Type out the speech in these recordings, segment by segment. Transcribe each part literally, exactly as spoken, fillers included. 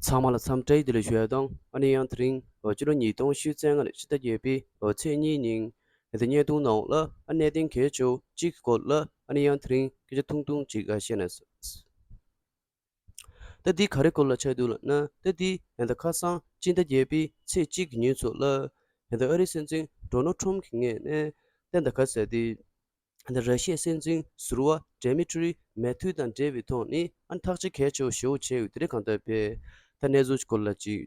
ཚང་མ་ལ་འཚམས་འདྲི་བདེ་ལེགས་ཞུ་ཡ་དང་། ཨ་ནི་ཡང་དེ་རིང་ཕྱི་ལོ་ཉིས་སྟོང་ཉི་ཤུ་རྩ་ལྔ་ནི་ཕྱི་ཟླ་བརྒྱད་པའི་ཚེས་གཉིས་ཉིན་ཨ་ནི་བརྙན་ཐུང་ནང་ལ་ཨ་གནད་དོན་གལ་ཆེ་བ་གཅིག་གི་སྐོར་ལ་ཨ་ནི་ཡང་དེ་རིང་སྐད་ཆ་ཐུང་ཐུང་ཅིག་ཨ་བཤད་ན། ད་འདི་ག་རེ་སྐོར་ལ་ཆགས་འདུག་ལབ་ན། ད་འདི་ད་ལྟ་ཁ་སང་སྤྱི་ཟླ་བརྒྱད་པའི་ཚེས་གཅིག་གི་ཉིན་ཚོ་ལ་ད་ལྟ་ཨ་རིའི་སྲིད་འཛིན་ཌོ་ནལ་ཊམ་གྱི་ངོས་ནས་ད་ལྟ་ག་ཟེར་དེ། ད་ལྟ་ར་ཤི་ཡའི་སྲིད་འཛིན་ཟུར་པ་ཌེ་མི་ཊི་རི་མེ་ཐུ་དང་འབྲེལ་བའི་ཐོག་ནས་ཨ་ཐག་གཅོད་གལ་ཆེ་བ་ཞེ་པོ་བྱས་ཡོད། དེ་རིང་གང་ལྟར་བས་ད་གནས་ཚུལ་སྐོར་ལ་ཅིག་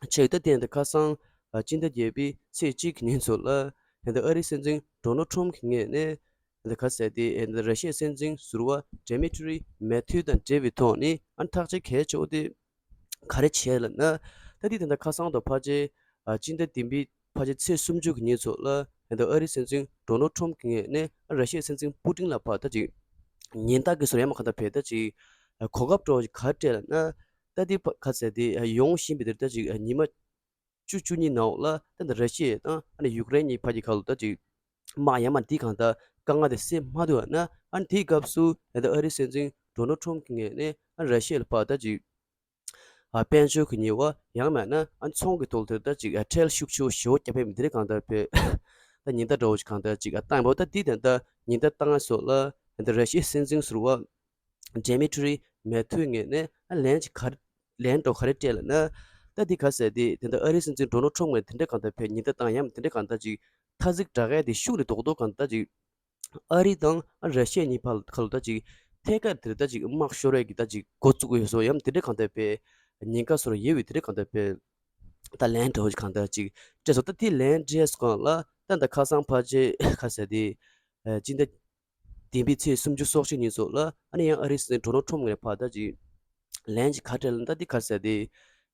ཆེ་ཡོད། ད་དེ་ད་ལྟ་ཁ་སང་ཨ་སྤྱི་ཟླ་བརྒྱད་པའི་ཚེས་གཅིག་གི་ཉིན་ཚོ་ལ་ད་ལྟ་ཨ་རིའི་སྲིད་འཛིན་ཌོ་ནལ་ཊམ་གྱི་ངོས་ནས་ད་ལྟ་ག་ཟེར་དེ་ད་ལྟ་ར་ཤི་ཡའི་སྲིད་འཛིན་ཟུར་པ་ཌེ་མི་ཊི་རི་མེ་ཐུ་དང་འབྲེལ་བའི་ཐོག་ནས་ཨ་ཐག་གཅོད་གལ་ཆེ་བ་དེ་ག་རེ་བྱས་ལབ་ན། ད་འདི་ད་ལྟ་ཁ་སང་དང་ཕལ་ཆེར་ཨ་སྤྱི་ཟླ་བདུན་པའི་ཕལ་ཆེར་ཚེས་སུམ་ཅུ་གི་ཉིན་ཚོ་ལ་ད་ལྟ་ཨ་རིའི་སྲིད་འཛིན་ཌོ་ནལ་ཊམ་གྱི་ངོས་ནས་ཨ་ར་ཤི་ཡའི་སྲིད་འཛིན་པུ་ཏིན་ལ་ཕར་ད་ཅིག་ཉེན་བརྡ་གི་བཟོ་འདྲ་ཡང་མིན་གང་ལྟར་བས་ད་ཅིག་ཨ་གོ་སྐབས་འདྲ་བོ་ཞིག་ག་རེ་སྤྲད་ལབ་ན། ད་འདི་ཕ་ག་ཟེར་དེ་ཨ་ཡོང་བཞིན་པའི་དེར་ད་ཅིག་ཨ་ཉི་མ་བཅུ་བཅུ་གཉིས་ནང་ལ་ད་ལྟ་ར་ཤི་ཡ་དང་ཨ་ནི་ཡུཀ་རེན་གཉིས་བར་གྱི་ཁ་ལོ་ད་ཅིག་དམག་ཡང་མ་འདི་གང་ལྟར་དཀའ་ངལ་དེ་སེལ་མ་ཐུབ་པ་ན། ཨ་ནི་དེའི་སྐབས་སུ་ད་ལྟ་ཨ་རིའི་སྲིད་འཛིན་ཌོ་ནལ་ཊམ་གྱི་ངོས་ནས་ཨ་ར་ཤི་ཡ་ལ་ཕར་ད་ཅིག་ཨ་དཔལ་འབྱོར་གྱི་ཉེས་པ་ཡང་མིན་ན་ཨ་ཚོང་གི་ཐོག་ལ་ད་ཅིག་ཨ་ཁྲལ་ཤུགས་ཆེ་བོ་ཞེ་པོ་བརྒྱབ་པའི་དེ་རིང་གང་ལྟར་བས་ད་ཉེན་བརྡ་འདྲ་བོ་ཞིག་གང་ལྟར་ཅིག་ཨ་བཏང་བ། ད་འདི་ད་ལྟ་ཉེན་བརྡ་བཏང་སོགས་ལ་ད་ལྟ་ར་ཤི་ཡའི་སྲིད་འཛིན་ཟུར་པ་ཌེ་མི་ཊི་རི་མེ་ཐུའི་ངོས་ནས་ཨ་ལན་ཅིག་ག་རེ་ལན་འདྲ་བོ་ག་རེ་སྤྲད་ལབ་ན། ད་འདི་ག་ཟེར་དེ་ད་ལྟ་ཨ་རིའི་སྲིད་འཛིན་ཌོ་ནལ་ཊམ་ངོས་དེ་འདྲ་གང་ལྟར་བས་ཉེན་བརྡ་བཏང་ཡང་དེ་འདྲ་གང་ལྟར་ཅིག་ཐ་ཚིག་དྲག་ཡ་དེ་ཤུགས་ནས་རྡོག་རྡོག་གང་ལྟར་ཅིག་ཨ་རི་དང་ཨ་ར་ཤི་ཡ་གཉིས་བར་ཁ་ལོ་ད་ཅིག་ཐད་ཀར་དེར་ད་ཅིག་དམག་ཤོར་ཡས་ཀྱི་ད་ཅིག་འགོ་བཙུགས་ཡོད་སོགས་ཡང་དེ་འདྲ་གང་ལྟར་བས་ཉེན་ཁ་བཟོ་འདྲ་ཡོད་པའི་དེ་འདྲ་གང་ལྟར་བས་ད་ལན་འདྲ་བོ་ཞིག་གང་ལྟར་ཅིག་སྤྲད་སོང་། ད་དེ་ལན་སྤྲད་སོང་ལ་ད་ད་ཁ་སང་ཕལ་ཆེར་ག་ཟེར་དེ་ཨ་སྤྱི་ཟླ་བདུན་པའི་ཚེས་སུམ་ཅུ་སོ་གཅིག་ཉིན་ཚོ་ལ་ཨ་ནི་ཡང་ཨ་རིའི་སྲིད་འཛིན་ཌོ་ནལ་ཊམ་ངོས་ཕར་ད་ཅིག་ལན་ཅིག་ག་སྤྲད་ལབ་ན། ད་འདི་ག་ཟེར་དེ་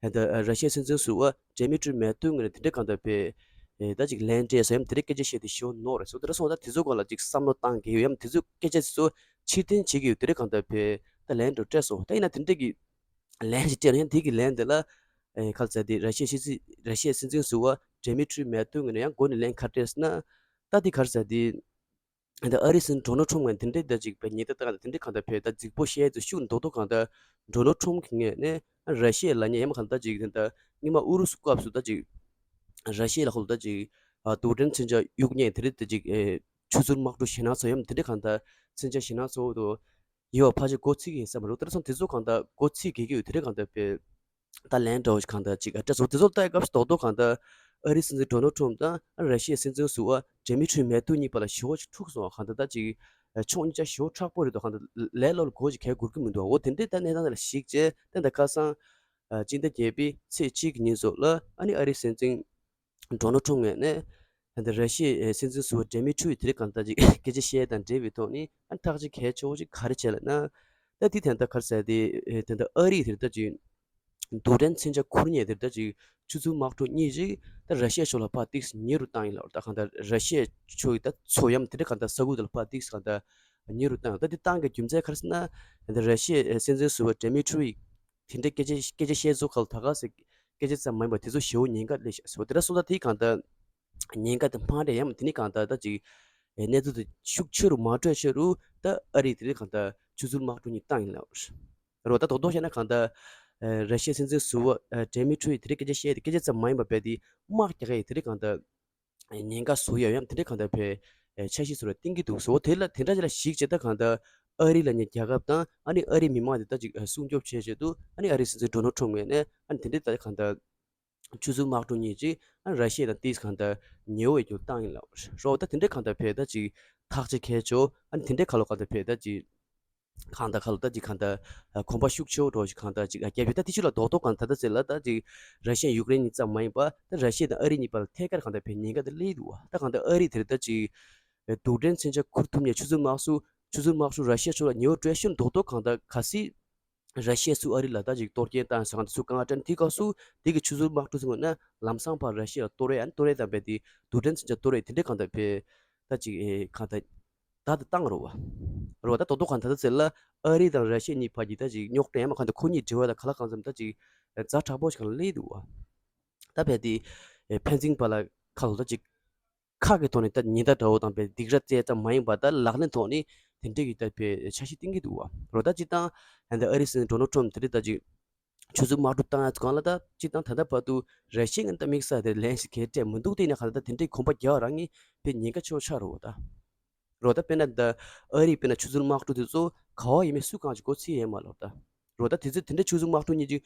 ད་ར་ཤི་ཡའི་སྲིད་འཛིན་ཟུར་པ་ཌེ་མི་ཊི་རི་མེ་ཐུའི་ངོས་ནས་དེ་འདྲ་གང་ལྟར་བས་ད་ཅིག་ལན་སྤྲད་སོང་། ཡང་དེ་འདྲ་སྐད་ཆ་བཤད་དེ་ཞེ་པོ་ནོར་རེད་སོང་། དེ་འདྲ་སོང་ད་དེ་ཚོ་སྒང་ལ་ཅིག་བསམ་བློ་བཏང་གི་ཡོད། ཡང་དེ་ཚོ་སྐད་ཆ་དེ་ཚོ་ཕྱིར་འཐེན་བྱེད་ཀྱི་ཡོད། དེ་འདྲ་གང་ལྟར་བས་ད་ལན་འདྲ་སྤྲད་སོང་། ད་ཡིན་ན་དེ་འདྲ་གི་ལན་ཞིག་སྤྲད་ན་ཡང་དེ་གི་ལན་དེ་ལ་ཨེ་ག་ཟེར་དེ་ར་ཤི་ཡའི་སྲིད་འཛིན་ར་ཤི་ཡའི་སྲིད་འཛིན་ཟུར་པ་ཌེ་མི་ཊི་རི་མེ་ཐུའི་ངོས་ནས་ཡང་འགོ་ནས་ལན་ག་སྤྲད་ཟེར་ན། ད་དེ་ག་ཟེར་དེ་ད་ཨ་རིའི་སྲིད་འཛིན་ཌོ་ནལ་ཊམ་ངོས་དེ་འདྲའི་ད་ཅིག་བས་ཉེན་བརྡ་བཏང་ད་དེ་འདྲའི་གང་ལྟར་བས་ད་རྫིག་པོ་བཤད་དུ་ཤུགས་རྡོག་རྡོག་གང་ལྟར་ཌོ་ནལ་ཊམ་གྱི་ངོས་ནས་ར་ཤི་ཡ་ལ་ཉེ་ཡ་མ་གང་ལྟར་ཅིག་དེ་ད་སྔོན་མ་ཨུ་རུ་སུ་སྐབས་སུ་ད་ཅིག་ར་ཤི་ཡ་ལ་ཧོལ་ད་ཅིག་ཨ་རྡུལ་ཕྲན་མཚོན་ཆ་གཡུག་མཁན་དེ་རིགས་ད་ཅིག་ཨེ་ཆུ་ཚོད་དམག་གྲུ་ཞེད་སྣང་ཚོགས་ཡ་མ་དེ་འདྲའི་གང་ལྟར་མཚོན་ཆ་ཞེད་སྣང་ཚོགས་དུ་ཡོད་པ་ཕལ་ཆེར་མགོ་ཚོས་ཀྱི་ཡིན་བསམ་མ་རེད། དེ་ཚོ་དེ་ཚོ་གང་ལྟར་མགོ་ཚོས་གི་གི་ཡོད། དེ་འདྲའི་གང་ལྟར་བས་ད་ལན་འདྲ་བོ་ཞིག་གང་ལྟར་ཅིག་ཨ་སྤྲད་སོང་། དེ་ཚོ་ལྟ་ཡི་སྐབས་སུ་རྡོག་རྡོག་གང་ལྟར་ཨ་རིའི་སྲིད་འཛིན་ཌོ་ནལ་ཊམ་དང་ཨ་ར་ཤི་ཡའི་སྲིད་འཛིན་ཟུར་པ་ཌེ་མི་ཊི་རི་མེ་ཐུའི་གཉིས་བར་ལ་ཞེ་པོ་ཞིག་འཁྲུག་སོང་བ། གང་ལྟར་ད་ཅིག་ཨ་ཕྱོགས་གཉིས་ཆ་ཞེ་པོ་མཁྲེགས་པོ་རེད་འདུག། གང་ལྟར་ལས་སླ་པོ་ལ་གོ་ཞིག་གལ་འགོར་གི་མི་འདུག། འོ་དེ་འདྲའི་ད་གནས་སྟངས་དེ་ལ་གཞིགས་བྱས་ད་ད་ཁ་སང་ཨ་སྤྱི་ཟླ་བརྒྱད་པའི་ཚེས་གཅིག་གི་ཉིན་ཚོ་ལ་ཨ་ནི་ཨ་རིའི་སྲིད་འཛིན་ཌོ་ནལ་ཊམ་ངོས་ནས་ད་ལྟ་ར་ཤི་ཡའི་སྲིད་འཛིན་ཟུར་པ་ཌེ་མི་ཊི་རི་དེ་རིང་གང་ལྟར་ཅིག་སྐད་ཆ་བཤད་དང་འབྲེལ་བའི་ཐོག་ནས་ཨ་ཐག་གཅོད་གལ་ཆེ་བོ་ཅིག་ག་རེ་བྱས་ལབ་ན། ད་དེ་དེ་ད་ག་རེ་ཟེར་དེ་ད་ལྟ་ཨ་རིས་དེ་ད་ཅིག་རྡུལ་ཕྲན་མཚོན་ཆ་ཁུར་མཁན་དེ་ད་ཅིག་ཆུ་ཚོད་དམག་གྲུ་གཉིས་ཅིག་ད་ར་ཤི་ཡ་ཕྱོགས་ལ་ཕར་ཏོག་ཙམ་ཉེ་རུ་བཏང་ཡིན་ལབ། ད་གང་ལྟར་ར་ཤི་ཡ་ཕྱོགས་ཀྱི་ད་མཚོ་ཡ་མ་དེ་འདྲ་གང་ལྟར་ས་ཁུལ་དེ་ལ་ཕར་ཏོག་ཙམ་གང་ལྟར་ཉེ་རུ་བཏང་། ད་དེ་བཏང་གི་རྒྱུ་མཚན་ག་རེ་ཟེར་ན། ད་ར་ཤི་ཡའི་སྲིད་འཛིན་ཟུར་པ་ཌེ་མི་ཊི་རི་དེ་འདྲའི་སྐད་ཆ་སྐད་ཆ་བཤད་ཚུལ་ཁ་ལ་ད་ག་ཟེ་སྐད་ཆ་ཙམ་མ་ཡིན་པར་དེ་ཚོ་ཞེ་པོ་ཉེན་ཁ་སླེབས་ཤག་ཟེར་བ་དེ་འདྲ་སོང་ཙང་དེ་གང་ལྟར་ཉེན་ཁ་དེ་མང་དྲགས་ཡ་མ་དེ་ནི་གང་ལྟར་ད་ཅིག་གནས་ཚུལ་དེ་ཤུགས་ཆེ་རུ་མ་འཕྲོད་ཆེད་དུ་ད་ཨ་རིས་དེ་རིང་གང་ལྟར་ཆུ་ཚོད་དམག་གྲུ་གཉིས་བཏང་ཡིན་ལབ། རེད་བ། ད་རྡོག་རྡོག་བཤད་ན་གང་ལྟར་ཨ་ར་ཤི་ཡའི་སྲིད་འཛིན་ཟུར་པ་ཨ་ཌེ་མི་ཊི་རི་དེ་རིང་སྐད་ཆ་བཤད་དེ་སྐད་ཆ་ཙམ་མ་ཡིན་པ་རྦད་དེ་དམག་རྒྱག་གི་ཡ་དེ་རིང་གང་ལྟར་ཉེན་ཁ་བཟོ་ཡ་ཡ་མ་དེ་འདྲ་གང་ལྟར་བས་ཨ་འཆར་གཞི་བཟོ་ར་བཏིང་གི་འདུག་ཟེར་བ་དེ་ལ་དེ་འདྲ་ཅིག་ལ་གཞིགས་བྱས་ད་གང་ལྟར་ཨ་རི་ལབ་མཁན་རྒྱལ་ཁབ་དང་ཨ་ནི་ཨ་རིའི་མི་མང་དེ་ད་ཅིག་ཨ་སྲུང་སྐྱོབ་བྱེད་ཆེད་དུ་ཨ་ནི་ཨ་རིའི་སྲིད་འཛིན་ཌོ་ནལ་ཊམ་ངོས་ནས་ཨ་ནི་དེ་འདྲའི་ད་གང་ལྟར་ཆུ་ཚོད་དམག་གྲུ་གཉིས་ཅིག་ཨ་ནི་ར་ཤི་ཡ་དང་ཏོག་ཙམ་གང་ལྟར་ཉེ་བོ་ཡོད་རྒྱུ་བཏང་ཡིན་ལབ་རོ། ད་དེ་འདྲའི་གང་ལྟར་བས་ད་ཅིག་ཐག་གཅོད་གལ་ཆེ། ཨ་ནི་དེ་འདྲའི་ཁ་ལོ་གང་ལྟར་བས་ད་ཅིག་གང་ལྟར་ཁ་ལོ་ད་ཅིག་གང་ལྟར་ཨ་གོམ་པ་ཤུགས་ཆེ་བོ་འགྲོ་ཞིག་གང་ལྟར་ཅིག་ཨ་རྒྱབ་ཡོད། ད་དེ་ཕྱི་ལ་རྡོག་རྡོག་གང་ལྟར་ད་ཟེར་ལ་ད་ཅིག་ར་ཤི་ཡ་ཡུཀ་རེན་གཉིས་ཙམ་མ་ཡིན་པ་ད་ར་ཤི་ཡ་དང་ཨ་རི་གཉིས་བར་ལ་ཐད་ཀར་གང་ལྟར་བས་ཉེན་ཁ་དེ་སླེབས་འདུག་བ། ད་གང་ལྟར་ཨ་རི་དེར་ད་ཅིག་རྡུལ་ཕྲན་མཚོན་ཆ་ཁུར་ཐུབ་མཁན་ཆུ་ཚོད་དམག་སུ་ཆུ་ཚོད་དམག་སུ་ར་ཤི་ཡ་ཕྱོགས་ལ་ཉེ་བོ་འགྲོ་ཤུན་རྡོག་རྡོག་གང་ལྟར་གལ་སྲིད་ར་ཤི་ཡ་ཚུར་ཨ་རི་ལ་ད་ཅིག་གཏོར་སྐྱོན་བཏང་ཟེར་གང་ལྟར་ཚུར་དཀའ་ངལ་འཕྲད་དེའི་སྐབས་སུ་དེ་གི་ཆུ་ཚོད་དམག་གྲུ་ཚུར་ན་ལམ་སང་ཕར་ར་ཤི་ཡ་ལ་གཏོར་ཡ་ཨ་ནི་གཏོར་ཡ་དང་བས་དེ་རྡུལ་ཕྲན་མཚོན་ཆ་གཏོར་ཡ་དེ་འདྲ་གང་ལྟར་བས་ད་ཅིག་ཨེ་གང་ལྟར་བརྡ་དེ་བཏང་རོ་བ། རོ་བ་ད་རྡོག་རྡོག་གང་ལྟར་ད་ཟེར་ལ་ཨ་རི་དང་ར་ཤི་ཡ་གཉིས་བར་གྱི་ད་ཅིག་རྙོག་དྲ་ཡང་མ་གང་ལྟར་ཁོ་གཉིས་འབྲེལ་བ་དང་ག་ལ་གང་འཚམ་ད་ཅིག་ཛ་དྲག་པོ་ཞིག་གང་ལ་སླེབས་འདུག་བ། ད་བས་དེ་ཨེ་ཕན་ཚུན་བར་ལ་ཁ་ལོ་ད་ཅིག་ཁ་གི་ཐོག་ནས་ད་ཉེན་བརྡ་འདྲ་བོ་དང་བས་སྡིགས་ར་བསྩལ་ཙམ་མ་ཡིན་པ་ད་ལག་ལེན་ཐོག་ནས་དེ་འདྲ་གི་ད་བས་འཆར་གཞི་བཏིང་གི་འདུག་བ། རོ་ད་ཅིག་དང་ཨ་ནི་ཨ་རི་སྲིད་འཛིན་ཌོ་ནལ་ཊམ་དེ་རིང་ད་ཅིག་ ཆུ་མཛོད་དམག་འཁྲུག་བཏང་ཡ་སྒང་ལ་ད་སྤྱིར་བཏང་ད་ལྟ་བར་དུ་ར་ཤི་ཡ་ངན་ད་དམིགས་བསལ་དེ་ལན་ཞིག་གལ་སྤྲད་མི་འདུག་དེ་ཡིན་ན་གང་ལྟར་ད་དེ་འདྲའི་གོམ་པ་རྒྱག་རང་ངས་དཔེ་ཉེན་ཁ་ཆེ་བོ་ཆགས་རེད་བ་ད། རོ་ད་དཔེར་ན་ད་ཨ་རིས་དཔེར་ན་ཆུ་མཛོད་དམག་འཁྲུག་དེ་ཚོ་ག་བ་ཡིན་མིན་སུ་གང་ཅིག་མགོ་ཚོས་ཡས་མ་ལོག་ད། རོ་ད་དེ་ཚོ་དེ་འདྲ་ཆུ་མཛོད་དམག་འཁྲུག་གཉིས་ཀྱི་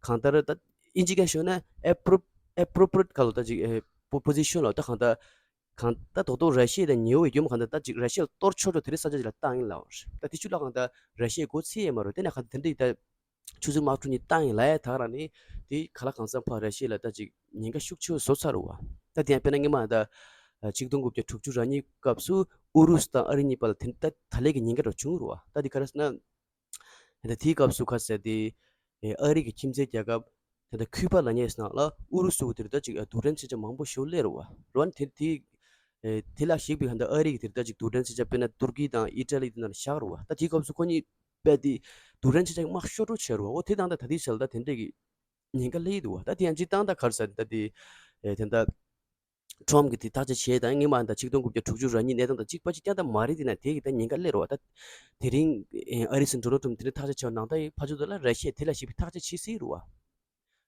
གང་ལྟར་ད་ཨིན་ཇི་སྐད་ཤོད་ན་appropriate appropriate ག་ལོ་ད་ཅིག་ཨེ་པོ་པོ་ཟི་ཤན་ལོ་ད་གང་ལྟར་གང་ད་རྡོག་རྡོག་ར་ཤི་ཡ་དང་ཉེ་བོ་ཡོད་མ་གང་ལྟར་ད་ཅིག་ར་ཤི་ཡ་གཏོར་ཆོག་ཆོག་དེ་འདྲའི་ས་ཆ་ཅིག་ལ་བཏང་ཡིན་ལ། ད་དེ་ཆུ་ལ་གང་ལྟར་ར་ཤི་ཡ་མགོ་ཚོས་ཡས་མ་རོ་དེ་ན་གང་ལྟར་དེ་འདྲའི་ད། ཆུ་མཛོད་དམག་འཁྲུག་གཉིས་བཏང་ཡིན་ལབ་ཡ་ད་ག་རང་ནི་དེ་ག་ལ་གང་འཚམ་ཕར་ར་ཤི་ཡ་ལ་ད་ཅིག་ཉེན་ཁ་ཤུགས་ཆེ་བཟོ་ཚར་རུ་བ། ད་དེ་ཡང་དཔེར་ན་སྔོན་མ་ད་ཆིག་སྟོང་དགུ་བརྒྱ་དྲུག་ཅུ་རེ་གཉིས་སྐབས་སུ་ཨུ་རུ་སུ་དང་ཨ་རི་གཉིས་བར་ལ་དེ་ད་ད་ལས་ཀྱི་ཉེན་ཁ་འདྲ་བྱུང་རུ་བ། ད་དེ་ག་རེ་ཟེར་ན་ད་དེའི་སྐབས་སུ་ཁ་ཟེར་དེ་ཨ་རི་གི་ཁྱིམ་མཚེས་རྒྱལ་ཁབ་ད་ད་ཁུ་པ་ལབ་མཁན་ནང་ལ་ཨུ་རུ་སུ་དེར་ད་ཅིག་རྡུལ་ཕྲན་མཚོན་ཆ་མང་པོ་ཞིག་སླེབས་རུ་བ། རུ་བ་དེ་དེ་དེ་ལ་གཞིགས་པའི་ཧ་ད་ཨ་རི་གི་དེར་ད་ཅིག་རྡུལ་ཕྲན་མཚོན་ཆ་དཔེར་ན་ཏུར་ཀི་དང་ཨི་ཊ་ལི་དེ་ནང་ལ་བཞག་རུ་བ། ད་དེའི་སྐབས་སུ་ཁོ་གཉིས་པས་དེ་རྡུལ་ཕྲན་ཆེ་ཆག་དམག་ཤོར་འགྲོ་བྱས་རུ། འོ་དེ་དང་ད་ད་དེའི་ཆ་ལ་ད་དེ་འདྲས་ཀྱི་ཉེན་ཁ་སླེབས་འདུག་བ། ད་དེ་ཡང་སྤྱིར་བཏང་ད་ག་རེ་ཟེར་ད་དེ་ཨེ་དེ་ད་ཁྲོམ་གྱི་དེ་ཐག་གཅོད་བྱས་དང་སྔོན་མ་ད་ཆིག་སྟོང་དགུ་བརྒྱ་དྲུག་ཅུ་རེ་གཉིས་གནས་སྟངས་དང་གཅིག་པ་གཅིག་རྐྱང་ད་མ་རེད། དེ་ན་དེ་གི་ད་ཉེན་ཁ་སླེབས་རུ་བ། ད་དེ་རིང་ཨེ་ཨ་རི་སྲིད་འཛིན་ཌོ་ནལ་ཊམ་དེ་འདྲས་ཐག་གཅོད་བྱས་པ་ནང་ད་ཡི་ཕར་ཕྱོགས་དེ་ལ་ར་ཤི་ཡས་དེ་ལ་ཞིག་པའི་ཐག་གཅོད་བྱེད་སྲིད་རུ་བ།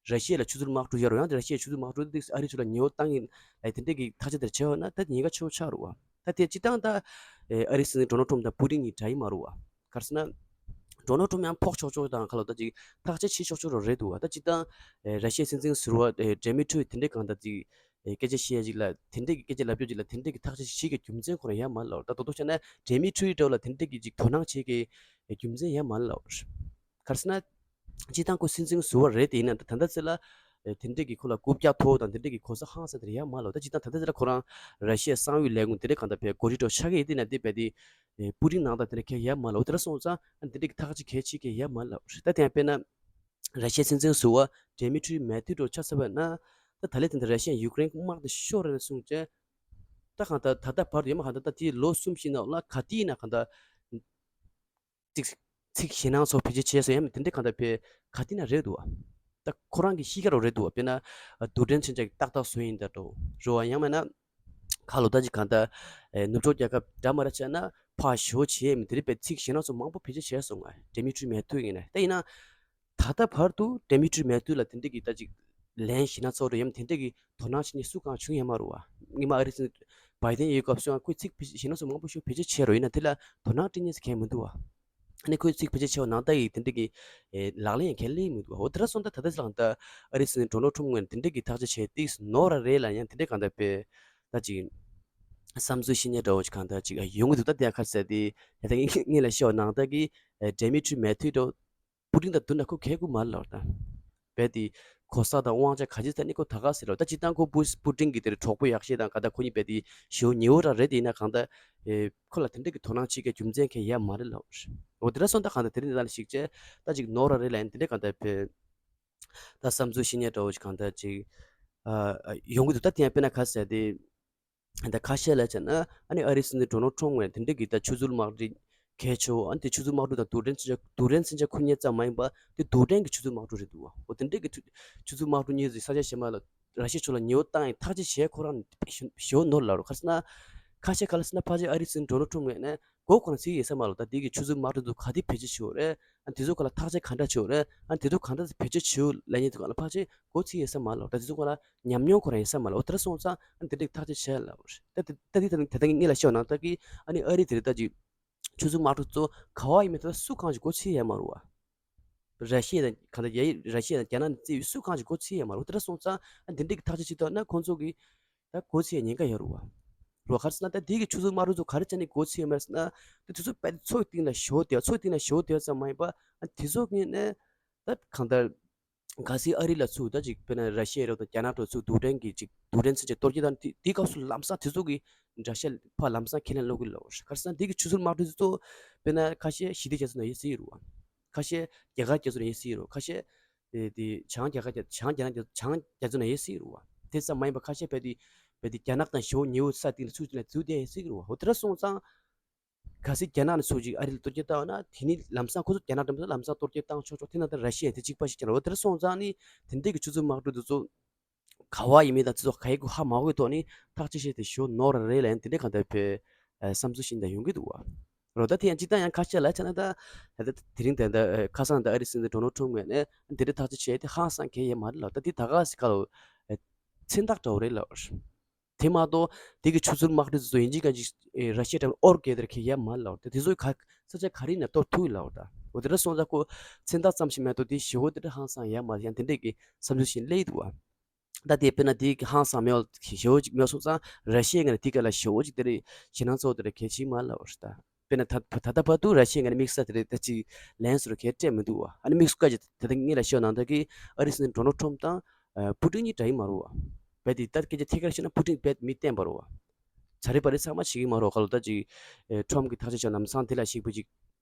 ར་ཤི་ཡ་ལ་ཆུ་མཛོད་དམག་འཁྲུག་བརྒྱབ་རུང་ཡང་དེ་ར་ཤི་ཡའི་ཆུ་མཛོད་དམག་འཁྲུག་འདི་ཨ་རི་ཚོ་ལ་ཉེ་བོ་བཏང་ཡིན་ལ་དེ་འདྲས་ཀྱི་ཐག་གཅོད་དེར་བྱས་ཡོད་ན་ད་ཉེན་ཁ་ཆེ་བོ་ཆགས་རུང་བ། ད་དེ་སྤྱིར་བཏང་ད་ཨ་རི་སྲིད་འཛིན་ཌོ་ནལ་ཊམ་དང་པུ་ཏིན་གཉིས་འདྲ་ཡི་མ་རུང་བ། ག་རེ་ཟེར་ན་ཌོ་ནལ་ཊམ་ཡང་ཕོག་ཆོག་ཆོག་དང་ཁ་ལོ་ད་ཅིག་ཐག་གཅོད་བྱེད་ཆོག་ཆོག་རོ་རེད་འདུག་བ། ད་སྤྱིར་བཏང་ར་ཤི་ཡའི་སྲིད་འཛིན་ཟུར་པ་ཌེ་མི་ཊི་རི་དེ་འདྲས་གང་ལྟར་ཅིག་སྐད་ཆ་བཤད་ཡ་ཅིག་ལ་དེ་འདྲས་ཀྱི་སྐད་ཆ་ལབ་རྒྱུ་ཅིག་ལ་དེ་འདྲས་ཀྱི་ཐག་གཅོད་བྱེད་ཀྱི་རྒྱུ་མཚན་ཁོ་རང་ཡོད་མ་རེད་ལ། ད་རྡོག་རྡོག་བྱས་ན་ཌེ་མི་ཊི་རི་འདྲ་བོ་ལ་དེ་འདྲས་ཀྱི་ཅིག་དོ་སྣང་བྱེད་ཀྱི་རྒྱུ་མཚན་ཡོད་མ་རེད་ལ། ག་རེ་ཟེར་ན། སྤྱིར་བཏང་ཁོ་སྲིད་འཛིན་ཟུར་པ་རེད་དེ་ཡིན་ན་ད་ལྟ་ཚེ་ལ་དེ་འདྲས་ཀྱི་ཁོ་ལ་རྐུབ་བཀྱག་ཐོག་དང་དེ་འདྲས་ཀྱི་གོ་ས་ཧང་སང་དེ་ཡོད་མ་རེད་ལ། ད་སྤྱིར་བཏང་ད་ལྟ་ཚེ་ལ་ཁོ་རང་ར་ཤི་ཡའི་གསང་བའི་ལས་ཁུངས་དེ་འདྲས་གང་ལྟར་བས་གོ་སྒྲིག་འགྲོ་ཆགས་ཀྱི་ཡིན་དེ་ན་དེ་བས་དེ་པུ་ཏིན་ནང་ད་དེ་འདྲས་གལ་ཡོད་མ་རེད་ལ། འོ་དེ་འདྲ་སོང་ཙང་དེ་འདྲས་ཀྱི་ཐག་གཅོད་གལ་ཆེ་གལ་ཡོད་མ་རེད་ལ། ད་དེ་ཡང་དཔེར་ན། ར་ཤི་ཡའི་སྲིད་འཛིན་ཟུར་པ་ཌེ་མི་ཊི་རི་མེ་ཐུ་འདྲ་བོ་ཆགས་ཚར་བ་ན། ད་ད་ལས་དེ་འདྲ་ར་ཤི་ཡས་ཡུཀ་རེན་དམག་དེ་ཤོར་རེད་ན་གསུངས་བྱས། ད་གང་ལྟར་ད་ལྟ་བར་དུ་ཡོད་མ་གང་ལྟར་ད་དེའི་ལོ་གསུམ་བཞི་ནང་ལ་ག་དུས་ཡིན་ན་གང་ལྟར། ཚིག་ཚིག་ཞེད་སྣང་ཚོ་བེད་སྤྱོད་བྱས་སོང་ཡང་དེ་འདྲའི་གང་ལྟར་བེད་ག་དུས་ན་རེད་འདུག་བ། ད་ཁོ་རང་གི་གཤིས་ཀ་རོ་རེད་འདུག་བ། དཔེར་ན་རྡུལ་ཕྲན་མཚོན་ཆ་གི་ཏག་ཏག་བཟོས་ཡིན་ད་འགྲོ་རོ་བ་ཡང་མིན་ན། ཁ་ལོ་ད་ཅིག་གང་ལྟར་ནུབ་ཕྱོགས་རྒྱལ་ཁབ་འདྲ་མ་འདྲ་བྱས་ན་ཕར་ཞོ་བྱེད་མི་དེ་རིགས་པའི་ཚིག་ཞེད་སྣང་ཚོ་མང་པོ་བེད་སྤྱོད་བྱས་སོང་ང་ཌེ་མི་ཊི་རི་མེ་ཐུ་ཡིན་ན། ད་ཡིན་ན་ད་ལྟ་བར་དུ་ཌེ་མི་ཊི་རི་མེ་ཐུ་ལ་དེ་འདྲས་ཀྱི་ད་ཅིག་ལན་ཞེད་སྣང་ཚོ་རེ་ཡང་དེ་འདྲས་ཀྱི་དོ་སྣང་བྱེད་མཁན་སུ་གང་བྱུང་ཡོད་མ་རེད་བ། སྔོན་མ་ཨ་རི་སྲིད་འཛིན་བྷའི་ཌེན་ཡོད་སྐབས་སུ་ཡང་ཁོས་ཚིག་ཞེད་སྣང་ཚོ་མང་པོ་ཞིག་བེད་སྤྱོད་བྱས་རོ་ཡིན་ན་དེ་ལ་དོ་སྣང་སྤྲད་མཁན་ཟེར་མཁན་མི་འདུག་བ། ཨ་ནི་ཁོས་ཚིག་བེད་སྤྱོད་བྱས་པ་ནང་ལྟར་གྱི་དེ་འདྲས་ཀྱི་ལག་ལེན་ཡང་གང་ལེགས་མི་འདུག་བ། འོ་དེ་འདྲ་སོང་ཙང་ད་ད་ལྟ་ལ་ད་ཨ་རི་སྲིད་འཛིན་ཌོ་ནལ་ཊམ་ངོས་ནས་དེ་འདྲས་ཀྱི་ཐག་གཅོད་བྱས་ཏིག་ནོར་ར་རེད་ལབ་ཡང་དེ་འདྲས་གང་ལྟར་བས་ད་ཅིག་བསམ་ཚུལ་བཤད་མཁན་འདྲ་བོ་ཅིག་གང་ལྟར་ཅིག་ཡོང་གི་འདུག་ད་དེ་ཡང་ཁ་གསལ་དེ་ཡ་ད་ངས་ལ་བཤད་པ་ནང་ལྟར་གྱི་ཌེ་མི་ཊི་རི་མེ་ཐུ་འདྲ་བོ། པུ་ཏིན་དང་བསྡུར་ན་ཁོ་གལ་དགོས་མ་རེད་ལབ་དང་། རྦད་དེ་གོ་ས་དང་དབང་ཆ་ག་ཅི་ཐད་ནས་ཁོ་ད་ག་ཟེར་རོ། ད་སྤྱིར་བཏང་ཁོ་པུ་པུ་ཏིན་གྱི་དེར་གྲོགས་པོ་ཡག་ཤོས་དང་ག་ད་ཁོ་གཉིས་རྦད་དེ་ཞེ་པོ་ཉེ་བོ་རང་རེད་དེ་ཡིན་ན་གང་ལྟར་ཨེ་ཁོ་ལ་དེ་འདྲ་གི་དོ་སྣང་བྱེད་མཁན་རྒྱུ་མཚན་གང་ཡང་ཡོད་མ་རེད་ལབ། འོ་དེ་འདྲ་སོང་ད་གང་ལྟར་དེ་རིང་འདི་ལ་ཞིག་བྱས་ད་ཅིག་ནོར་ར་རེད་ལབ་ཡིན་དེ་འདྲ་གང་ལྟར་བས་ད་བསམ་ཚུལ་བཤད་མཁན་འདྲ་བོ་ཞིག་གང་ལྟར་ཅིག་ཨ་ཡོང་གི་འདུག་ད་དེ་ཡང་དཔེར་ན་ག་ཟེར་དེ། ད་ཁ་ཤས་ལ་བྱས་ན་ཨ་ནི་ཨ་རིའི་སྲིད་འཛིན་ཌོ་ནལ་ཊམ་ངོས་དེ་འདྲ་གི་ད་ཆུ་མཛོད་དམག་འཁྲུག་གལ་ཆེ་བོ་ཨ་ནི་དེ་ཆུ་མཛོད་དམག་འཁྲུག་དང་རྡུལ་ཕྲན་མཚོན་ཆ་རྡུལ་ཕྲན་མཚོན་ཆ་ཁུར་མཁན་ཙམ་མ་ཡིན་པ་དེ་རྡུལ་ཕྲན་གྱི་ཆུ་མཛོད་དམག་འཁྲུག་རེད་འདུག་བ། འོ་དེ་འདྲ་གི་ཆུ་ཆུ་མཛོད་དམག་འཁྲུག་གཉིས་ཀྱི་ས་ཆ་གཞན་པ་ལ་ར་ཤི་ཡ་ཕྱོགས་ལ་ཉེ་བོ་བཏང་ཡིན་ཐག་གཅོད་བྱས་ཁོ་རང་ཞེ་པོ་ནོར་ལབ་རོ། ག་རེ་ཟེར་ན་ཁ་ཤས་ག་ལ་ཟེར་ན་ཕལ་ཆེར་ཨ་རིའི་སྲིད་འཛིན་ཌོ་ནལ་ཊམ་ངོས་ནས་མགོ་ཁོ་རང་ཚོས་ཡིན་ས་མ་ལབ། ད་དེ་གི་ཆུ་མཛོད་དམག་འཁྲུག་ཚོ་ག་དེ་བེད་སྤྱོད་བྱེད་དགོས་རེད། ཨ་དེ་ཚོ་ག་ལ་ཐག་གཅོད་ག་འདྲ་བྱེད་དགོས་རེད། ཨ་དེ་ཚོ་ག་འདྲ་བེད་སྤྱོད་བྱེད་དགོས་ལབ་མཁན་ཚོ་ག་ལ་ཕལ་ཆེར་མགོ་ཚོས་ཡིན་ས་མ་ལབ། ད་དེ་ཚོ་ག་ལ་ཉམས་མྱོང་ཁོ་རང་ཡིན་ས་མ་ལབ། འོ་དེ་འདྲ་སོང་ཙང་ཨ་དེ་འདྲ་གི་ཐག་གཅོད་བྱས་ལབ་རེད། ད་དེ་ད་དེ་ད་དེ་ད་ངས་ལ་བཤད་པ་ནང་ལྟར་གི་ཨ་ནི་ཨ་རི་དེ་རེད་ད་ཅིག་ཆུ་མཛོད་དམག་འཁྲུག་ཚོ་ག་བ་ཡིན་མིན་ད་སུ་གང་ཞིག་མགོ་ཚོས་ཡོད་མ་རེད་བ། ར་ཤི་ཡ་དང་གང་ལྟར་ཡ་ར་ཤི་ཡ་དང་རྒྱ་ནག་ནས་བརྩིས་པའི་སུ་གང་ཞིག་མགོ་ཚོས་ཡོད་མ་རེད། འོ་དེ་འདྲ་སོང་ཙང་ཨ་དེ་འདྲ་གི་ཐག་གཅོད་བྱེད་ཐུབ་ན་ཁོང་ཚོ་གི་ད་མགོ་ཚོས་ཉེན་ཁ་ཡོད་རེད་བ། རོ་ག་རེ་ཟེར་ན་ད་དེ་གི་ཆུ་མཛོད་དམག་འཁྲུག་ཚོ་ག་རེ་བྱས་ནས་མགོ་ཚོས་ཡོད་མེད་ཟེར་ན་དེ་དེ་ཚོ་དཔེ་མཚོན་གཏིང་ལ་ཞོ་དེ་མཚོན་གཏིང་ལ་ཞོ་དེ་ཙམ་མ་ཡིན་པ་ཨ་དེ་ཚོ་ངོས་ནས་ད་གང་ལྟར་གལ་སྲིད་ཨ་རི་ལ་ཚུར་ད་ཅིག་དཔེར་ན་ར་ཤི་ཡ་རོ་དང་རྒྱ་ནག་འདྲ་ཚུར་རྡུལ་ཕྲན་གྱི་ཅིག་རྡུལ་ཕྲན་མཚོན་ཆ་གཏོར་སྐྱོན་དང་དེ་དེའི་སྐབས་སུ་ལམ་སང་དེ་ཚོ་གི་འགྲེལ་བཤད་ཕར་ལམ་སང་ཁས་ལེན་སློག་གི་ལོ། ག་རེ་ཟེར་ན་དེ་གི་ཆུ་མཛོད་དམག་འཁྲུག་ཚོ་དཔེར་ན་ཁ་ཤས་ཞི་བདེ་རྒྱ་མཚོ་ནང་ཡོད་སྲིད་རུ་བ། ཁ་ཤས་རྒྱ་གར་རྒྱ་མཚོ་ནང་ཡོད་སྲིད་རུ། ཁ་ཤས་དེ་དེ་བྱང་རྒྱ་གར་རྒྱ་བྱང་རྒྱ་ནག་རྒྱ་བྱང་རྒྱ་མཚོ་ནང་ཡོད་སྲིད་རུ་བ། དེ་ཙམ་མ་ཡིན་པ་ཁ་ཤས་བས་དེ་བས་དེ་རྒྱ་ནག་དང་ཞེ་པོ་ཉེ་བོ་ས་སྟེང་ལ་ཚུར་དེ་ལ་ཚུར་བསྡད་ཡོད་སྲིད་རུ་བ། འོ་དེ་འདྲ་སོང་ཙང་གལ་སྲིད་རྒྱ་ནག་ནས་ཚུར་ཅིག་ཨ་རི་ལ་གཏོར་སྐྱོན་བཏང་བ་ན་དེ་ནི་ལམ་སང་ཁོ་ཚོ་རྒྱ་ནག་འགྲམ་དུ་ལམ་སང་གཏོར་སྐྱོན་བཏང་ཆོག་ཆོག་དེ་ན་ད་ར་ཤི་ཡ་དེ་གཅིག་པ་ཞིག་ཀྱང་རེད། འོ་དེ་འདྲ་སོང་ཙང་ནི་དེ་འདྲས་ཀྱི་ཆུ་མཛོད་དམག་འཁྲུག་དེ་ཚོ་ག་བ་ཡིན་མིན་དང་དེ་ཚོ་ག་ཡི་གུ་ཧ་མ་གོ་ཐོག་ནི་ཐག་གཅོད་བྱས་ཏེ་ཞོ་ནོར་རེད་ལན་དེ་འདྲས་གང་ལྟར་བས་བསམ་ཚུལ་ཤིག་འདྲ་ཡོང་གི་འདུག་བ། རོ་ད་དེ་ཡང་སྤྱིར་བཏང་ཡང་ཁ་ཤས་ལ་བྱས་ན་ད་ད་དེ་རིང་དེ་འདྲ་ཁ་སང་ད་ཨ་རིའི་སྲིད་འཛིན་ཌོ་ནལ་ཁྲོམ་ངོས་ནས་འདི་འདྲ་ཐག་གཅོད་བྱས་དེ་ཧང་སང་གང་ཡང་མ་རེད་ལབ། ད་དེ་ད་ག་སེ་ཁ་ལོ་མཚན་རྟགས་འདྲ་བོ་རེད་ལབ། དེ་མ་གཏོགས་དེ་གི་ཆུ་ཚོད་དམག་གྲུ་ཚོ་ཡིན་གཅིག་ག་གཅིག་ར་ཤི་ཡ་དང་ཨོར་གེ་དེར་ཁེ་ཡ་མ་ལབ། དེ་དེ་ཚོའི་ཁ་ས་ཆ་ག་རེ་ནས་གཏོར་ཐུབ་ལབ། ད་འོ་དེ་འདྲ་སོང་ཙང་ཁོ་མཚན་རྟགས་ཙམ་ཞིག་མེད་དོ། དེ་ཞེ་བོ་དེ་འདྲ་ཧང་སང་ཡ་མ་ཡང་དེ་འདྲས་ཀྱི་བསམ་ཚུལ་ཞིག་སླེབས་འདུག་བ། ད་དེ་དཔེར་ན་དེ་གི་ཧང་སང་མེད་པ་ཞེ་བོ་ཅིག་མེད་སོང་ཙང་ར་ཤི་ཡའི་ངོས་ནས་དེ་ག་ལ་ཞེ་བོ་ཅིག་དེ་རེད་ཞེད་སྣང་ཚ་བོ་དེ་འདྲ་གལ་ཆེ་མ་ལབ་རེད་ད། དཔེར་ན་ད་ད་ལྟ་བར་དུ་ར་ཤི་ཡའི་ངོས་ནས་དམིགས་བསལ་དེ་རེད་ད་ཅིག་ལན་སོར་གལ་སྤྲད་མི་འདུག་བ། ཨ་ནི་དམིགས་སུ་བཀར་གྱི་ད་ལྟ་ངེད་ལ་ཤོད་ནང་ད་གི་ཨ་རིའི་སྲིད་འཛིན་ཌོ་ནལ་ཁྲོམ་དང་པུ་ཏིན་གཉིས་འདྲ་ཡི་མ་རེད་བ། བས་དེ་ལྟར་སྐད་ཆ་ཐད་ཀར་བཤད་ན་པུ་ཏིན་བས་མི་བརྟན་པ་རེད་བ། ཚ་རེ་བ་རེ་ཚང་མ་བྱེད་ཀྱི་མ་རེད་བ། ག་ལ་ད་ཅིག་ཁྲོམ་གྱི་ཐག་གཅོད་བྱ་ལམ་སང་དེ་ལ་ཞིག་པོ་ཅིག་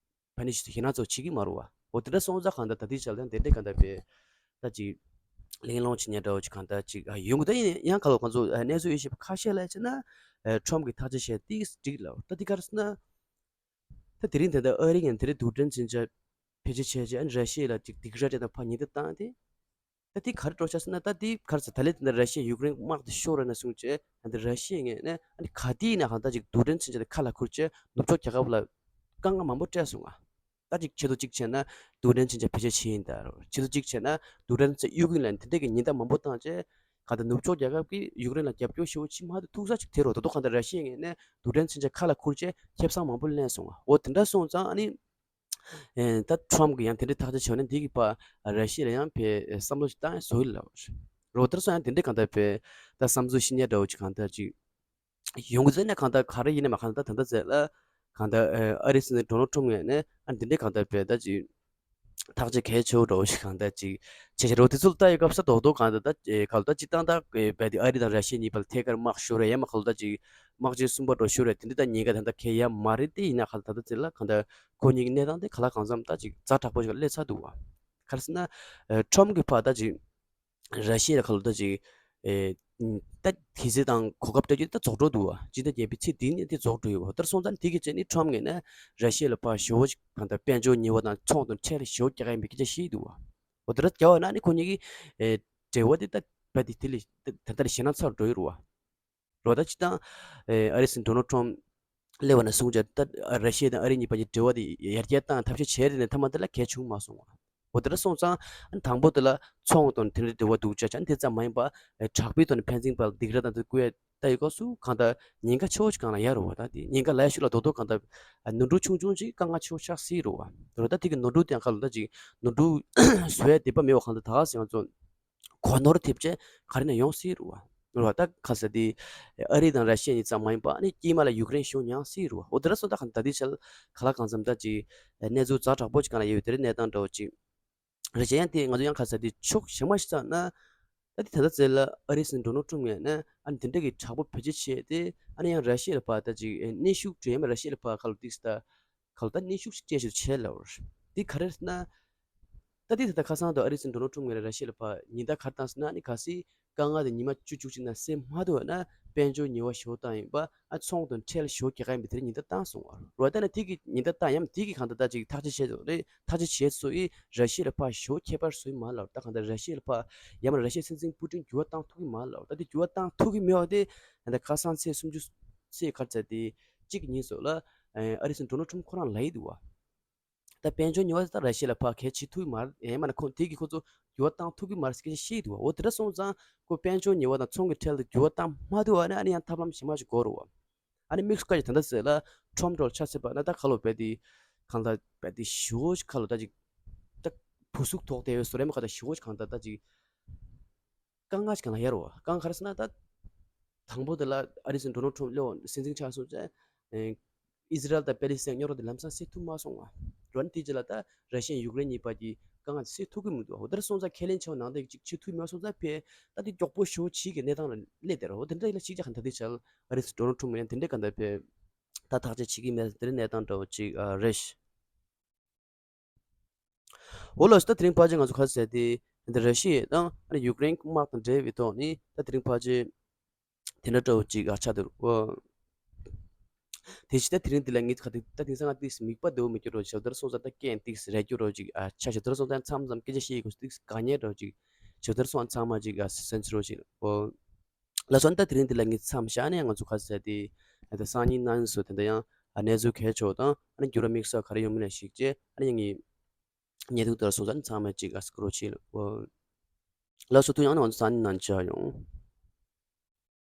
ཕ་ནི་ཞིག་ཞེད་སྣང་ཚ་བོ་བྱེད་ཀྱི་མ་རེད་བ། འོ་དེ་འདྲ་སོང་ཙང་གང་ལྟར་ད་ལྟའི་ཆར་ལ་དེ་འདྲའི་གང་ལྟར་བས་ད་ཅིག་གླེང་སློང་བྱེད་ཉན་འདྲ་བོ་ཅིག་གང་ལྟར་ཅིག་ཡོང་གི་ད། ཡིན་ཡང་ག་ལ་ང་ཚོ་གནས་ཚུལ་ཡོད་ཤེས་པ་ཁ་ཤས་ལ་བྱས་ན་ཁྲོམ་གྱི་ཐག་གཅོད་བྱས་ཏིག་འགྲིག་ལབ། ད་དེ་ག་རེ་ཟེར་ན། ད་དེ་རིང་དེ་འདྲ་ཨ་རི་ངན་དེ་རིང་རྡུལ་ཕྲན་མཚོན་ཆ་བེད་སྤྱོད་བྱས་རྗེས་ཨ་ནི་ར་ཤི་ཡ་ལ་ཅིག་སྡིགས་ར་སྤྲད་དང་ཕར་ཉེན་བརྡ་བཏང་སྟེ། ད་དེ་ག་རེ་འགྲོ་ཆགས་ཟེར་ན། ད་དེ་ག་རེ་ཟེར་ད་ལན་དེ་འདྲ་ར་ཤི་ཡ་ཡུཀ་རེན་དམག་དེ་ཤོར་ར་ན་སོང་རྗེས་ཨ་འདི་ར་ཤི་ཡ་ངན་ནས་ཨ་ནི་ག་དེ་ཡིན་ན་གང་ད་ཅིག་རྡུལ་ཕྲན་མཚོན་ཆ་དེ་ཁ་ལ་ཁུར་རྗེས་ནུབ་ཕྱོགས་རྒྱལ་ཁབ་ལ་དཀའ་ངལ་མང་པོ་སྤྲད་སོང་ང་། ད་ཅིག་ཆེད་དུ་གཅིག་བྱས་ན་རྡུལ་ཕྲན་མཚོན་ཆ་བེད་སྤྱོད་བྱས་ཡིན་ད་རོ། ཆེད་དུ་གཅིག་བྱས་ན་རྡུལ་ཕྲན་མཚོན་ཆ་གཡུག་གིན་ལ་དེ་འདྲས་ཀྱི་ཉེན་བརྡ་མང་པོ་བཏང་རྗེས་ག་ད་ནུབ་ཕྱོགས་རྒྱལ་ཁབ་ཀྱིས་ཡུཀ་རེན་ལ་རྒྱབ་སྐྱོར་ཞེ་པོ་བྱེད་མ་ཐུབ་ཐུག་ས་ཅིག་དེ་རོ། ད་དུང་གང་ད་ར་ཤི་ཡ་ངན་ནས་རྡུལ་ཕྲན་མཚོན་ཆ་ཁ་ལ་ཁུར་རྗེས་ཁེ་བཟང་མང་པོ་ལེན་སོང་ང་། འོ་དེ་འདྲ་སོང་ཙང་ཨ་ནི། ཨེ་ད་ཁྲོམ་གྱིས་ཡང་དེ་འདྲའི་ཐག་གཅོད་བྱས་ནས་འདི་གི་ཕར་ར་ཤི་ཡ་ལ་ཡང་ཕར་བསམ་བློ་ཞིག་བཏང་ཡ་བཟོ་ཡི་ལབ། རོ་ལྟར་སོང་ཡང་དེ་འདྲའི་གང་ལྟར་ཕར་ད་བསམ་ཚུལ་ཞིག་རྙེད་འདྲ་བོ་ཞིག་གང་ལྟར་ཅིག་ཡོང་གི་ཟེར་ནས་གང་ལྟར་ག་རེ་ཡིན་ནའི་མ་གང་ལྟར་ད་ལྟ་ཚེ་ལ་གང་ལྟར་ཨ་རིའི་སྲིད་འཛིན་ཌོ་ནལ་ཁྲོམ་ངོས་ནས་ཨ་འདི་འདྲའི་གང་ལྟར་ཕར་ད་ཅིག་ཐག་གཅོད་གལ་ཆེ་བོ་འདྲ་བོ་ཞིག་གང་ལྟར་ཅིག་བྱས་བྱས་རོ། དེ་ཚོ་ལ་ལྟ་ཡི་སྐབས་ས་རྡོག་རྡོག་གང་ལྟར་ད་ག་ལ་ད་སྤྱིར་བཏང་ད་བས་དེ་ཨ་རི་དང་ར་ཤི་ཡ་གཉིས་བར་ཐད་ཀར་དམག་ཤོར་རེད། ཡང་མ་ག་ལ་ད་ཅིག་དམག་ཆེན་གསུམ་པ་འགྲོ་ཤོར་རེད། དེ་འདྲ་ད་ཉེན་ཁ་ད་ལྟ་གང་ཡང་མ་རེད། དེ་ཡིན་ན་ག་ལ་ད་ལྟ་དེ་ལ་གང་ལྟར་ཁོ་གཉིས་ཀྱི་གནས་སྟངས་དེ་ག་ལ་གང་འཚམ་ད་ཅིག་ཛ་དྲག་པོ་ཞིག་སླེབས་ཚར་འདུག་བ། ག་རེ་ཟེར་ན། ཨ་ཁྲོམ་གྱི་ཕར་ད་ཅིག་ཨེ་ར་ཤི་ཡ་ལ་ག་ལ་ད་ཅིག་ཨེ་ད་གལ་སྲིད་དང་གོ་སྐབས་སྤྲད་རྒྱུ་ད་རྫོགས་འགྲོ་འདུག་བ། སྤྱིར་བཏང་རྒྱལ་པོའི་ཚེ་འདི་ནས་དེ་རྫོགས་འགྲོ་ཡོད་བ། ལྟར་སོང་ཙང་དེ་གི་རྗེས་ནི་ཁྲོམ་ངོས་ནས་ར་ཤི་ཡ་ལ་ཕར་ཞེ་པོ་ཅིག་གང་ལྟར་དཔལ་འབྱོར་ཉེས་པ་དང་ཚོང་དང་ཁྲལ་ཞེ་པོ་རྒྱག་གི་ཡིན་པའི་སྐད་ཆ་བཤད་འདུག་བ། འོ་དེ་འདྲ་རྒྱག་པ་ན་ནི་ཁོ་གཉིས་ཀྱི་ཨེ་འབྲེལ་བ་དེ་ད་བ་དེ་དེ་ལས་ད་ད་ལྟ་ལས་ཞེད་སྣང་ཚ་བོ་འགྲོ་ཡི་རེད་བ། རོ་ད་སྤྱིར་བཏང་ཨེ་ཨ་རིའི་སྲིད་འཛིན་ཌོ་ནལ་ཁྲོམ་སླེབས་པ་ནས་བཟུང་བྱས་ད་ར་ཤི་ཡ་དང་ཨ་རི་གཉིས་བར་གྱི་འབྲེལ་བ་དེ་ཡར་རྒྱས་བཏང་ཐབས་ཤེས་བྱས་རེད་ནས་མཐའ་མ་དེ་ལ་གལ་བྱུང་མ་སོང་བ། འོ་དེ་འདྲ་སོང་ཙང་དང་པོ་དེ་ལ་ཚོང་དང་དེ་འདྲའི་འབྲེལ་བ་འདུག་ཅག་ཅག་དེ་ཙམ་མ་ཡིན་པ་དྲག་པོའི་ཐོག་ནས་ཕན་ཚུན་བར་སྡིགས་ར་དང་དེ་བསྐུལ་ཡ་ལྟ་ཡི་སྐབས་སུ་གང་ལྟར་ཉེན་ཁ་ཆེ་བོ་ཞིག་གང་ལ་ཡོད་རེད་བ། ད་དེ་ཉེན་ཁ་ལ་ཡ་ཤུགས་ལ་རྡོག་རྡོག་གང་ལྟར་ནོར་འཁྲུལ་ཆུང་ཆུང་ཅིག་དཀའ་ངལ་ཆེ་བོ་ཆགས་སྲིད་རེད་བ། རེད་བ། ད་དེ་གི་ནོར་འཁྲུལ་དེ་ཡང་ག་ལ་ད་ཅིག་ནོར་འཁྲུལ་བཟོ་ཡ་དེ་པ་མེད་པ་གང་ལྟར་ད་ག་ཟེར་ང་ཚོ་གོ་ནོར་ཐེབས་ཆེ་ག་རེ་ན་ཡོང་སྲིད་རེད་བ། རེད་བ། ད་ག་ས་དེ་ཨ་རི་དང་ར་ཤི་ཡ་གཉིས་ཙམ་མ་ཡིན་པ་ཨ་ནི་དཀྱིལ་མ་ལ་ཡུཀ་རེན་ཞུགས་མྱངས་སྲིད་རེད་བ། འོ་དེ་འདྲ་སོང་ད་ག་ད་དེ་ཆ་ལ་ག་ལ་གང་འཚམ་ད་ཅིག་གནས་ཚུལ་ཛ་དྲག་པོ་ཅིག་གང་ལ་ཡོད་དེ་རེད་གནས་སྟངས་འདྲ་བོ་ཅིག་རེད། གཞན་ཡང་དེ་ང་ཚོ་ཡང་ག་ས་དེ་ཕྱོགས་གཞན་མ་ཞིག་བཙལ་ན་ད་དེ་ད་ལྟ་ཚེ་ལ་ཨ་རིའི་སྲིད་འཛིན་ཌོ་ནལ་ཁྲོམ་ངོས་ནས་ཨ་ནི་དེ་འདྲ་གི་དྲག་པོ་བེད་སྤྱོད་བྱས་ཏེ་ཨ་ནི་ཡང་ར་ཤི་ཡ་ལ་ཕར་ད་ཅིག་གནོན་ཤུགས་སྤྲད་ཡ་མ་ར་ཤི་ཡ་ལ་ཕར་ག་ལ་ཏིག་ས་ད། ག་ལ་ད་གནོན་ཤུགས་ཤིག་སྤྲད་ཞིག་བྱས་ལབ་རེད། འདི་ག་རེ་རེད་ཟེར་ན། ད་འདི་ད་ལྟ་ཁ་སང་དུ་ཨ་རིའི་སྲིད་འཛིན་ཌོ་ནལ་ཁྲོམ་ངོས་ནས་ར་ཤི་ཡ་ལ་ཕར་ཉེན་བརྡ་ག་རེ་བཏང་ཟེར་ན། ཨ་ནི་གལ་སྲིད་དཀའ་ངལ་དེ་ཉི་མ་བཅུ་བཅུ་གཅིག་ནང་སེལ་མ་ཐུབ་པ་ན་དཔལ་འབྱོར་ཉེས་པ་ཞེ་པོ་བཏང་ཡིན་པ། ཨ་ཚོང་དང་ཁྲལ་ཞེ་པོ་རྒྱག་ག་ཡིན་པའི་དེ་རིང་ཉེན་བརྡ་བཏང་སོང་བ་རེད། ད་ནི་དེ་གི་ཉེན་བརྡ་བཏང་ཡང་དེ་གི་གང་ལྟར་ད་ཅིག་ཐག་གཅོད་བྱས་འདུག་རེད། ཐག་གཅོད་བྱས་སོ་ཡིས་ར་ཤི་ཡ་ལ་ཕར་ཞེ་པོ་ཁྱད་པར་བཟོ་ཡི་མ་རེད་ལབ། ད་གང་ལྟར་ར་ཤི་ཡ་ལ་ཕར་ཡང་མ་ར་ཤི་ཡའི་སྲིད་འཛིན་པུ་ཏིན་འགྱུར་བ་བཏང་ཐུབ་ཀྱི་མ་རེད་ལབ། ད་དེ་འགྱུར་བ་བཏང་ཐུབ་ཀྱི་མེད་པ་དེ་ད་ལྟ་ཁ་སང་ཚེས་སུམ་ཅུ་ཚེས་ག་རེ་ཚེས་དེ་གཅིག་གི་ཉིན་སོགས་ལ་ཨ་རིའི་སྲིད་འཛིན་ཌོ་ནལ་ཁྲོམ་ཁོ་རང་ལབ་ཡི་འདུག་བ། ད་དཔལ་འབྱོར་ཉེས་པ་ད་ར་ཤི་ཡ་ལ་ཕར་གལ་བྱེད་ཐུབ་ཀྱི་མ་རེད། ཨེ་མ་ན་ཁོང་དེ་གིས་ཁོ་ཚོ་འགྱུར་བ་བཏང་ཐུབ་ཀྱི་མ་རེད་ཟེར་སྐད་ཆ་བཤད་ཀྱི་འདུག་བ། འོ་དེ་འདྲ་སོང་ཙང་ཁོ་དཔལ་འབྱོར་ཉེས་པ་དང་ཚོང་གི་ཁྲལ་དུ་འགྱུར་བ་བཏང་མ་ཐུབ་པ་ན་ཨ་ནི་ཡང་ཐབས་ལམ་གཞན་མ་ཞིག་དགོས་རེད་བ། ཨ་ནི་དམིགས་སུ་བཀར་གྱི་ད་ལྟ་ཟེར་ལ་ཁྲོམ་འགྲོ་ཆ་སྲིད་པ་ན་ད་ཁ་ལོ་བས་དེ་གང་ལྟར་བས་དེ་ཞེ་པོ་ཞིག་ཁ་ལོ་ད་ཅིག་ད་བུ་གཟུགས་ཐོག་དེ་བས་སོ་རེ་མ་ཁ་ད་ཞེ་པོ་ཞིག་གང་ལྟར་ད་ཅིག་དཀའ་ངལ་ཞིག་གང་ལ་ཡོད་རེད་བ། དཀའ་ངལ་ག་རེ་ཟེར་ན་ད། དང་པོ་དེ་ལ་ཨ་རིའི་སྲིད་འཛིན་ཌོ་ནལ་ཁྲོམ་སླེབས་པ་སྲིད་འཛིན་ཆགས་སོང་ཙང་། ཨིས་རལ་དང་པེ་ལི་སི་ཐན་རྙོག་དྲ་དེ་ལམ་སང་སེལ་ཐུབ་མ་སོང་བ། འོ་ན་དེ་རྗེས་ལ་ད་ར་ཤི་ཡ་ཡུཀ་རེན་གཉིས་བར་གྱི་དཀའ་ངལ་སེལ་ཐུབ་ཀྱི་མི་འདུག་འོ་དེར་སོང་ཙང་ཁས་ལེན་བྱས་པ་ནང་བཞིན་ཅིག་བྱེད་ཐུབ་མ་སོང་ཙང་ཕར་ད་དེ་མགྱོགས་པོ་ཞེ་པོ་བྱེད་ཀྱི་གནས་སྟངས་ལ་སླེབས་བསྡད་རེད། འོ་དེ་འདྲ་ཡིན་ན་གཅིག་ཅག་ག་ད་དེ་ཆར་ཨ་རིའི་སྲིད་འཛིན་ཌོ་ནལ་ཁྲོམ་ཡང་དེ་འདྲ་ག་ད་ཕར་ད་ཐག་གཅོད་བྱེད་ཀྱི་མེད་དེ་འདྲ་གནས་སྟངས་འདྲ་བོ་ཅིག་རེད། འོ་ལགས་སོ། ད་དེ་རིང་ཕལ་ཆེར་ང་ཚོ་ག་རེ་ཟེར་དེ། འདི་ར་ཤི་ཡ་དང་ཨ་ནི་ཡུཀ་རེན་དམག་དང་འབྲེལ་བའི་ཐོག་ནས་ད་དེ་རིང་ཕལ་ཆེར་དེ་འདྲ་འདྲ་བོ་ཅིག་ཨ་ཆགས་འདུག་འོ། དེ་བཞིན་ད་དེ་རིང་འདི་ལ་ངས་ག་དེ་ད་དེང་སང་ང་ཏིག་མིག་པ་འདྲ་བོ་མི་སྐྱོ་རོ་ཞབས་དར་སོང་ཙང་ད་སྐད་ཏིག་རེ་སྐྱོ་རོ་ཅིག་ཨ་ཆགས། ཞབས་དར་སོང་ཙང་མཚམས་མཚམས་སྐད་ཆ་བཤད་དགོས་ཏིག་དཀའ་ངལ་འདྲ་བོ་ཅིག་ཞབས་དར་སོང་ཚང་མ་ཅིག་ཨ་སེམས་ཤུགས་རོ་ཅིག་འོ། ལགས་སོ། ད་དེ་རིང་འདི་ལ་ངས་མཚམས་བཞག་ནས་ང་ཚོ་ག་རེ་ཟེར་དེ། ད་སང་ཉིན་གནངས་ཉིན་སོགས་དེ་འདྲ་ཡང་ ཨ་གནས་ཚུལ་གལ་ཆེ་བ་དང་ཨ་ནི་འགྱུར་བ་དམིགས་བསལ་ག་རེ་ཡོད་མེད་ལ་གཞིགས་བྱས་ཨ་ནི་ངས་བརྙན་ཐུང་དེ་ལ་སོང་ཙང་ཚང་མས་ཅིག་ཨ་སྐུ་རོགས་བྱེད་ལ། ལགས་སོ། དུ་ཡང་ནི་ང་ཚོ་ས་ནི་ནང་ཆ་ཡོང་།